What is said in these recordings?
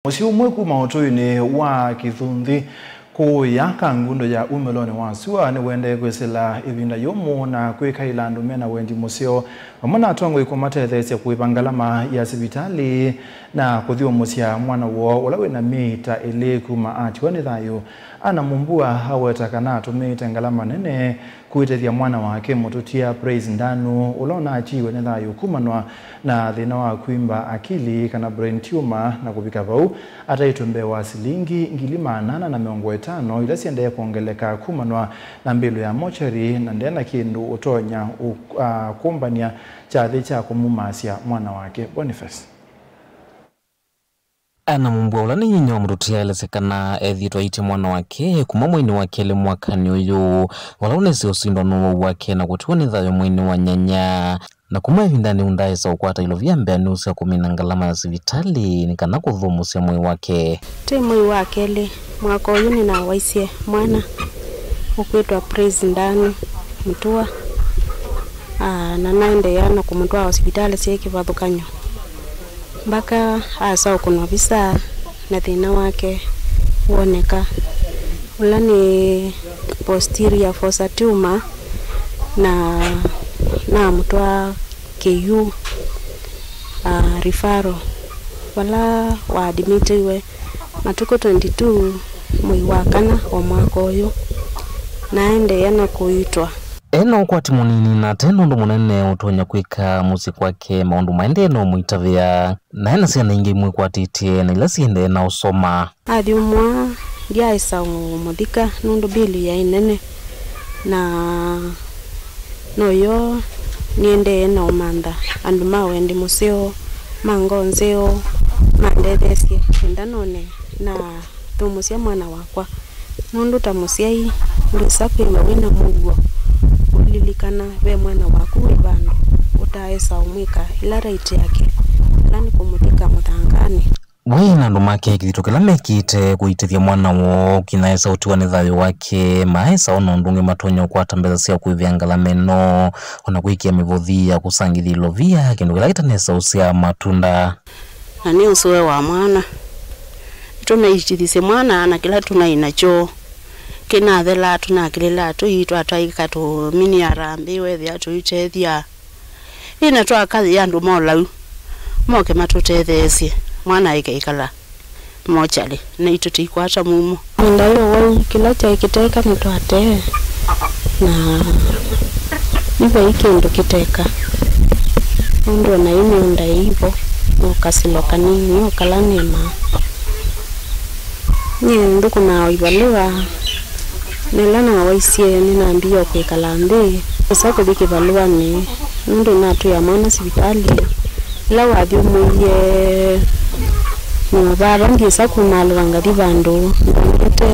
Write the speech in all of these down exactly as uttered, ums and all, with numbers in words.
Mũsyĩ ũmwe kuma ũtũinĩ wa Kĩthunthĩ kũũya Kangundo ya umĩlonĩ wa sua nĩwendee kwĩsĩla ĩvinda yũmũ na kwĩkaĩla andũ mena wendi mũseo, vamwe na atongoi kũmatetheesya kũĩva ngalama ya sivitalĩ na kũthyũmũsya mwana woo ũla wĩna myei ta ĩlĩ kuma atiwa nĩ thayũ. Ana Mumbua aweta kana atũmĩĩte ngalama nene kũĩtĩthya mwana wake mũtũtia Praise Ndanu, ũla ũnatiiwe nĩ thayũ kumanwa na thĩna wa kwimba akili kana brain tumor, na kũvika vau ataĩtwe mbee wa silingi ngili maana ana na mĩongo ĩtano ila siendee kwongeleka kumanwa na mbĩlũ ya mochari, na ndena kĩndũ ũtonya ũ-, a, kũmbany'a kyathĩ kya kũmumasya mwana wake Boniface. Ana Mumbua, ũla nĩ nyinya wa mũtũtia, aelesya kana ethĩĩtwe aĩtye mwana wake kuma mweinĩ wa kelĩ mwakanĩ ũyũ, vala ũnese ũsindwa nĩ ũwau wake na kũtiwa nĩ thayũ mweinĩ wa nyanya. Na kuma ĩvindanĩ yu ndaaĩsa ũkwata ilovia mbeanĩu sya kũmina ngalama ya sivitalĩ nĩ kana kũthũmũsya mwĩĩ wake. Twĩ mwei wa kelĩ mwaka ũyũ nĩnawaisye mwana ũkwĩtwa Praise Ndanu Mũtua, aa, na naendeea na kũmũtwaa sivitalĩ syĩ kĩvathũkany'o. Mbaka asa ũkũnwa visa na thĩna wake woneka, ũla nĩ posterior fossa tumor, na namũtwaa K U, ah, referral, vala wa admitiwe matukũ twenty-two mwei wa kana wa mwaka ũyũ, na aendeea na kũitwa. E na ũkwati mũnini na ate na ũndũ mũnene ũtonya kwĩka mũsyĩ kwake, maũndũ maendee na ũmũitavĩa. Na e na syana ingĩ imwĩkwatĩtye na ila siendee na ũsoma. Athyũmũa, ndyaaĩsa ũmũthika nũndũ mbĩlĩ yaĩ nene, na noyo nĩendee na ũmantha andũ ma wendi mũseo, ma ngoo nzeo, mandetheesye kenda none na thũmũsya mwana wakwa, nũndũ ta mũsyai, ndwĩsa kwĩw'a wĩ na mũuo ũlilikana ve mwana waku wĩ vandũ ũtaaĩsa ũmwĩka ĩla right yake, ĩla nĩ kũmũthika mũthanganĩ. We na andũ make kĩthito kĩla mekĩte kũitĩthya mwana woo kĩnaesa ũtiwa nĩ thayũ wake, maesa ona ũndũ ũngĩ matonya ũkwata mbesa sya kũĩvĩa ngalama ĩno, ona kwĩkĩa mĩvothi ya kũsangĩthya ilovia, kĩndũ kĩla kĩtanesa ũsyaa matunda. Na nĩ ũsũe wa mwana. Nĩtũnaitithisye mwana na kĩla tũnaĩ nakyo. Kĩnathelaa, tũnakĩlĩlaa tũi, twatwaĩka tũmini harambĩ, wethĩa tũitethya. Ĩna twakathĩa andũ ma ũlau moke matũtetheesye, mwana aĩke ĩkala mokyalĩ, naitũ tũikwata mumo. Ĩvinda yĩ ũwau, kĩla kyaĩ kĩteka nĩtwatee, na nĩvaĩ kĩndũ kĩteka, nũndũ ona ĩ mĩũnda ĩivo, no kasilo kanini, no kala nĩmaa. Nyie nthũkũmaa o ivalũa, na ĩla nawaisye nĩnambie o kwĩkala nthĩ, nĩsa kũthi kĩvalũanĩ, nũndũ natwĩa mwana sivitalĩ. Ĩla wathyũmũie nyũmba vava, ndyĩsa kumaalũa ngathi vandũ ndoneete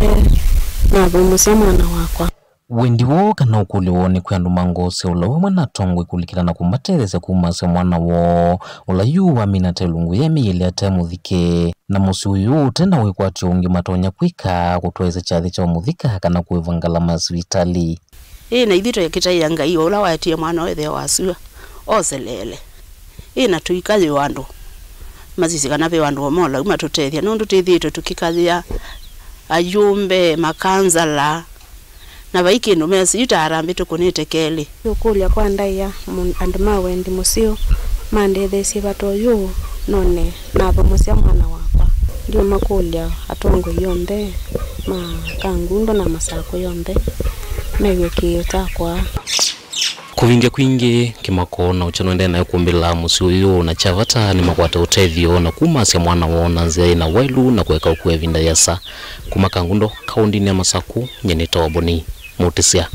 nathũmũsya mwana wakwa. Wendi woo kana ũkũlyo woo nĩ kwĩ andũ ma ngoo sya ũlau vamwe na atongoi kũlikĩla na kũmatetheesya kumasya mwana woo, ũla yu wamina ta ĩlungu ya myei ĩlĩ ate mũthike. Na mũsyĩ ũyũ ũte na wĩkwatyo ũngĩ matonya kwĩka kũtwaĩsya kyathĩ kya ũmũthika kana kũĩva ngalama ya sivitalĩ. Ĩĩ, na ithyĩ twekĩtaĩa Ngai o ũla waetie mwana wa ĩthe wa sua oseleele. Ĩĩ, na tũikayĩwa andũ masisye kana ve andũ o molau matũtethya, nũndũ twĩthĩĩtwe tũkĩkayĩa ayũmbe, makansala, na vai kĩndũ mesĩ, yu ta harambĩ tũkũnĩte kelĩ. Kũkũlya kwa ndaĩa, mũ-, andũ ma wendi mũseo mandetheesye vata ũyũ none nathũmũsya mwana wakwa. Ndiũmakũlya atongoi onthe ma Kangundo na Masakũ yonthe mew'e kĩĩo kyakwa. Kũvindya kwingĩ, kĩmako na ũkya nũendee nayo kũmbĩla mũsyĩ ũyũ, na kya vata nĩmakwate ũtethyo na kumasya mwana woo na nzĩa yĩ na waĩlu na kũeka ũkua ĩvinda yĩasa. Kuma Kangundo, kaũndĩnĩ ya Masakũ, nyie nĩtawa Boni Mũtĩsya.